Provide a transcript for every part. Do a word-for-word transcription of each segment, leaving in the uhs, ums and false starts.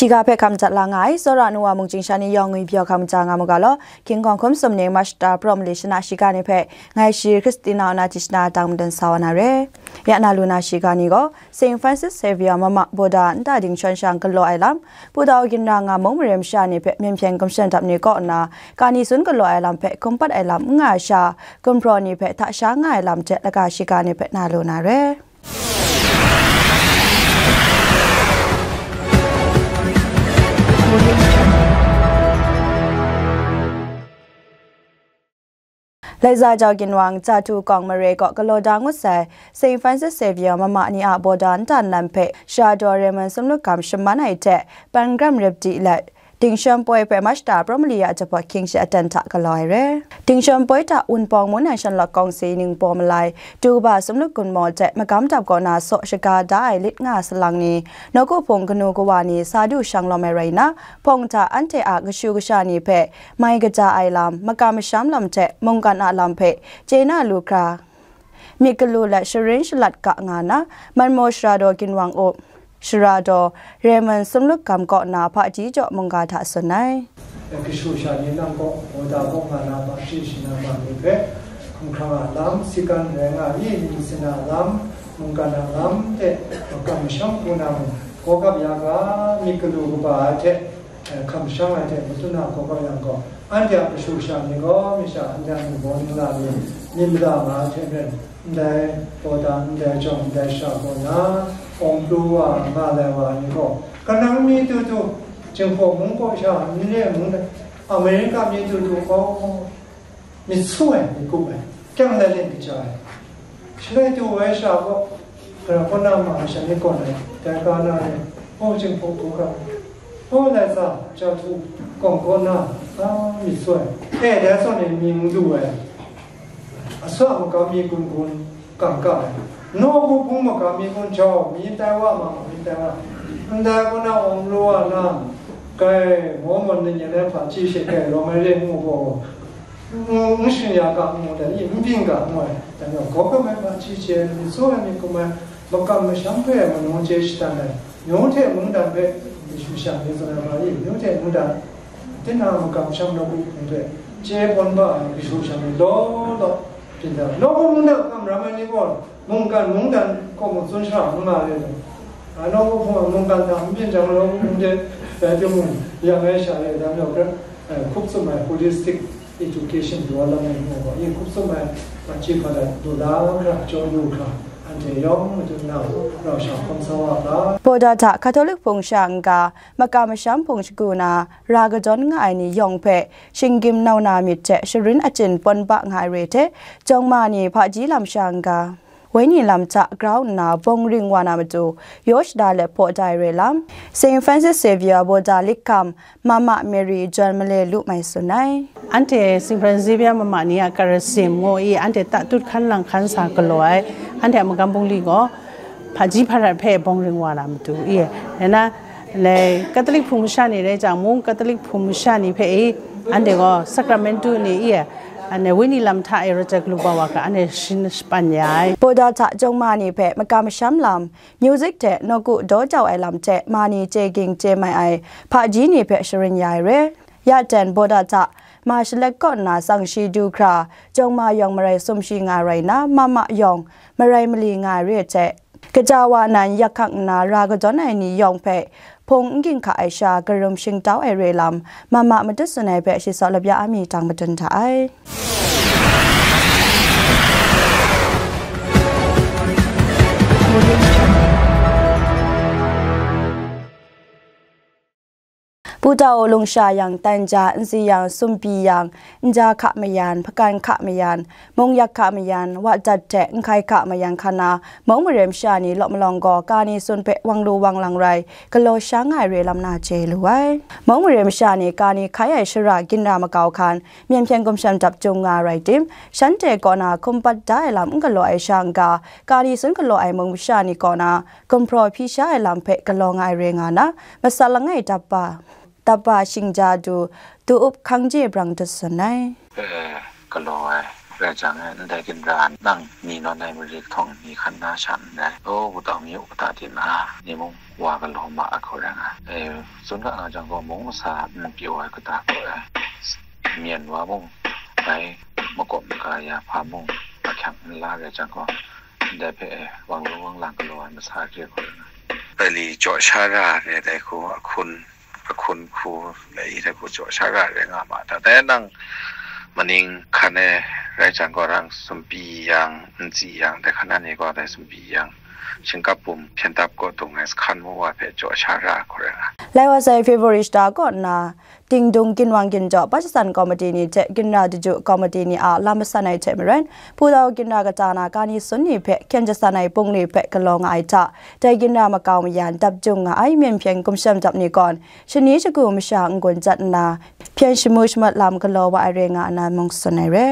Shiga hpe hkam jat la nga ai, tsawra nu wa mungchying sha ni yawng ngwi pyaw hkam ja nga mu ga law, King Kawng hkum sum ning Mashta Prom Li Shana Shiga ni hpe, ngai shi Christina Ona Tishna dang madan sa wa na re. Ya na lu na shiga ni gaw, Saint Francis Xavier mama Buddha nta dingshon shang galaw ai lam, Buddha ginra nga mung mare masha ni hpe myen hpyen gumshan dap ni kaw nna, kani sun galaw ai lam hpe hkum pat ai lam n nga ai sha, gumhpraw ni hpe hta sha nga ai lam hte laga shiga ni hpe na lu na re. Laiza jau ginwang Jahtu Kawng Mare kaw galaw da ngut sai, Saint Francis Xavier mama ni a Buddha nta nnan hpe Shara daw Raymond sumluk gam shaman ai hte, Pangram Rep di let, Dingshon poi hpe Mashta Prom Li ya jahpawt hkying shi aten hta galaw ai re. Dingshon poi hta Wunpawng mung nang shanlawt kawng si ningbaw malai, Tuba sumluk gun maw hte magam dap kaw na saw shaga da ai lit nga salang ni, nawku hpung kanu kawa ni sa du shang lawm ai rai nna, hpawng hta anhte a kashu kasha ni hpe mai kaja ai lam, makam masham lam hte mungkan a lam hpe chye na lu hkra, myit galu let sharin shalat ga nga na, Manmaw Shara daw ginwang up, Shara daw Raymond sumluk gam kaw na hpaji jaw mungga hta tsun ai. Kashu sha ni nang gaw, Buddha kaw nga na, ba shi shi na ma ni hpe, hkumhkrang a lam, sikan rai nga i, myit sin a lam, mungkan a lam hte, makam masham hku na mung, gawgap ya ga, myit galu kaba ai hte, eh, hkam shang ai hte matun a gawgap yang gaw, anhte a kashu kasha ni gaw, masha anhte a ningbaw ningla ni myit mada nga ai hte maren, ndai Buddha, ndai jawng, ndai sha kaw na, awng pru wa, nga lai wa ni gaw, kanang mi tu tu, Jinghpaw mung kaw sha, Mile mung, Amerika mi tu tu gaw, myit su ai, myit gup ai, kyang lai len kaja ai. Shaloi du ai sha gaw, gara kaw na ma ai sha ni gaw na, dai ga na ni, o, Jinghpaw hku ga, o, Laiza, Jahtu, Kawng kaw na, a, myit su ai. E, dai zawn e mying lu ai. Asa a makam mi gun gun, kang ka ai. Nawku hpung makam mi gun jau, mi tai wa ma, mi tai wa. Ndai kaw na awng lu wa na, kai, Mormon ni nyan ai hpaji she kai, lawm ai re ngu gaw, n, n shing ya ga ngu dan i, n byin ga ngu ai, dan yawng, gaw kawm ai hpaji chye ai, myit su ai myit hkum ai, makam masham hpe ai manu chye shadan ai, myu hte mungdan hpe myit shu sha myit tsun ai hpa i, myu hte mungdan, tinang makam masham nawku hpung hpe chye pawn ba ai kashu sha myit law law, byin dan, nawku mungdan kamram ai ni gaw, mungkan mungdan kaw mung tsun shara n nga ai, a, nawku hpung a mungkan hta n byin jang, nawku hpung de rai timung, yang ai sha e, dan yawng, eh, hkup tsun ai holistic education du wa lam ai ngu gaw, yin hkup tsun ai, hpaji hpadat du la hkra, jaw lu hkra, anhte yawng matut na rau sha hkawm sa wa ga. Buddha hta Catholic hpung sha n-ga, makam masham hpung shagu na, ra kadawn nga ai ni yawng hpe, shinggyim nau na myit hte sharin achyin pawn ba nga ai re hte, jawng ma ni hpaji lam sha n-ga, Wenyi lam hta grau nna bawng ring wa na matu, yaw shada let hpaw da ai re lam, Saint Francis Xavier Buddha likham, Mama Mary John Male lu mai tsun ai. Anhte Saint Francis Xavier mama ni a karasim ngu i, anhte tatut hkan lang hkan sa galaw ai, anhte a magam bungli gaw, hpaji hpadat hpe bawng ring wa na matu i, rai na, lai Catholic hpung masha ni rai jang mung, Catholic hpung masha ni hpe i, anhte gaw Sacramentu ni i, anhte Wenyi lam hta e rawt ai galu wa wa hkra anhte shin shapan ya ai. Buddha hta jawng ma ni hpe makam masham lam, music hte nawku daw jau ai lam hte ma ni chye ging chye mai ai hpaji ni hpe sharin ya ai re. Ya ten Buddha hta ma shalek kaw nna tsang shi du hkra, jawng ma yawng marai sum shi nga rai na, mama yawng marai mali nga ai re hte, kaja wa nan yak hkak nna ra kadawn ai ni yawng hpe hpung n ging hka ai sha karum shingtau ai re lam, mama matut tsun ai hpe shi Sawlapya a mi tang madun hta ai. Putau lungsha yang, tanja, nzi yang, sumpi yang, nja hka mayan, hpakan hka mayan, mungyak hka mayan, wadat hte nhkai hka mayan hkan na, mung mare masha ni law malawng gaw, kani sun hpe wang lu wang lang rai, galaw sha nga ai re lam na chye lu ai. Mung mare masha ni kani hkai ai shara ginra makau hkan, myen hpyen gumshan dap jung nga rai tim, shanhte kaw na hkum pat da ai lam n galaw ai sha n-ga, kani sun galaw ai mung masha ni kaw na, gumhpraw hpyi sha ai lam hpe galaw nga ai re nga na, masat langai dap ba, dap ba shingja du, du up hkang je brang dut tsun ai. E, galaw ai, Rai jang e, ndai ginra nang ni nawn ai mari kahtawng ni hkan na sha ndai. O, wutau mi u kata di na, ni mung wa galaw ma ai hku rai nga. E, tsun ga nga jang gaw, mung masa n pyaw ai kata gaw e, myen wa mung, bai makawp maga ya hpa mung, ahkyang n la rai jang gaw, ndai hpe e, wang lung wang lang galaw ai masa re hku rai nga. Dai li jaw sha ra re dai hku, ahkun ahkun hku lai dai hku jaw sha ra re nga ma ta. Dai nang maning hkan e rai jang gaw rang sumpi yang, n tsi yang, dai hkan ni gaw dai sumpi yang, shingkap bum hpyen dap kaw dung ai, hkan mu wa hpe jaw sha ra hku rai nga. Lai wa sai February shata kaw nna, Tingdung ginwang ginjaw, Pajasan Komiti ni hte ginra daju komiti ni a lam masan ai hte maren, Pudau ginra kata na kani sun ni hpe hkyen jasan ai pungli hpe galaw nga ai hta, dai ginra makau mayan dap jung nga ai Myen Hpyen Gumshem Dap ni gawn, shani shagu masha n-gun jat nna, hpyen shamu shamat lam galaw wa ai re nga ai na mung tsun ai re.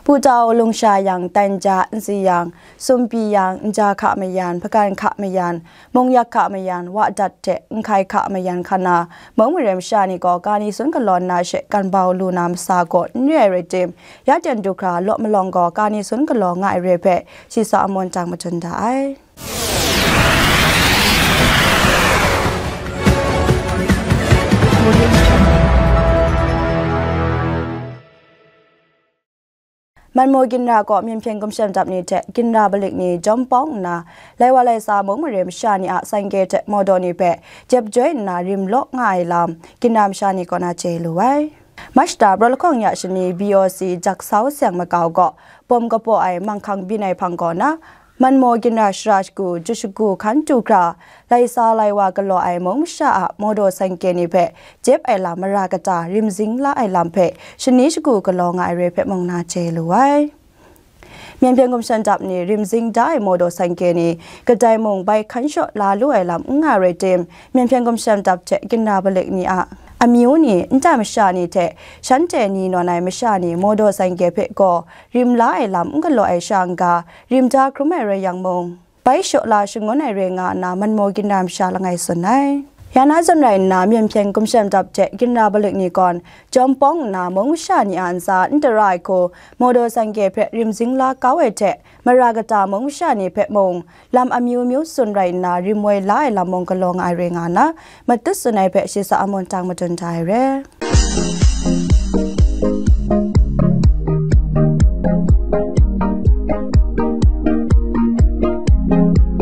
Pudau, Lungsha yang, Tanja, Nsi yang, Sumpi yang, Nja hka mayan, Hpagan hka mayan, Mungyak hka mayan, Wa dat hte Nhkai hka mayan hkan na, mung mare masha ni gaw kani sun galaw nna she kan bau lu na masa gaw n re ai rai tim, ya ten du hkra law malawng gaw kani sun galaw nga ai re hpe, shi sa amun tang madun da ai. Manmaw ginra kaw Myen Hpyen Gumshem Dap ni hte ginra balik ni jawm pawng nna, lai wa lai sa mung mare masha ni a sangke hte mawdaw ni hpe jep joi nna rim law nga ai lam, ginra masha ni kaw na chye lu ai. Mashta brawlahkawng ya shani B O C Jaksau Seng Makau gaw bawm kapaw ai manghkang byin ai hpang kaw na, Manmaw ginra shara shagu, ju shagu hkan du hkra, lai sa lai wa galaw ai mung masha a mawdaw sangke ni hpe jep ai lam mara kata rim zing la ai lam hpe shani shagu galaw nga ai re hpe mung na chye lu ai. Myen Hpyen Gumshem Dap ni rim zing da ai mawdaw sangke ni kadai mung bai hkan shaw la lu ai lam n nga rai tim, Myen Hpyen Gumshem Dap hte ginra balik ni a amyu ni, nta masha ni hte shanhte ni nawn ai masha ni mawdaw sangke hpe gaw rim la ai lam n galaw ai sha n-ga, rim da hkrum ai rai yang mung, bai shaw la shangun ai re nga nna, Manmaw ginra masha langai tsun ai. Ya na zawn rai nna, Myen Hpyen Gumshem Dap hte ginra balik ni gawn, jawm pawng nna, mung masha ni a ntsa n tara ai hku, mawdaw sangke hpe rim zing la kau ai hte, mara kata mung masha ni hpe mung, lam amyu myu tsun rai nna, rim woi la ai lam mung galaw nga ai re nga nna, matut tsun ai hpe shi sa amun tang madun da ai re.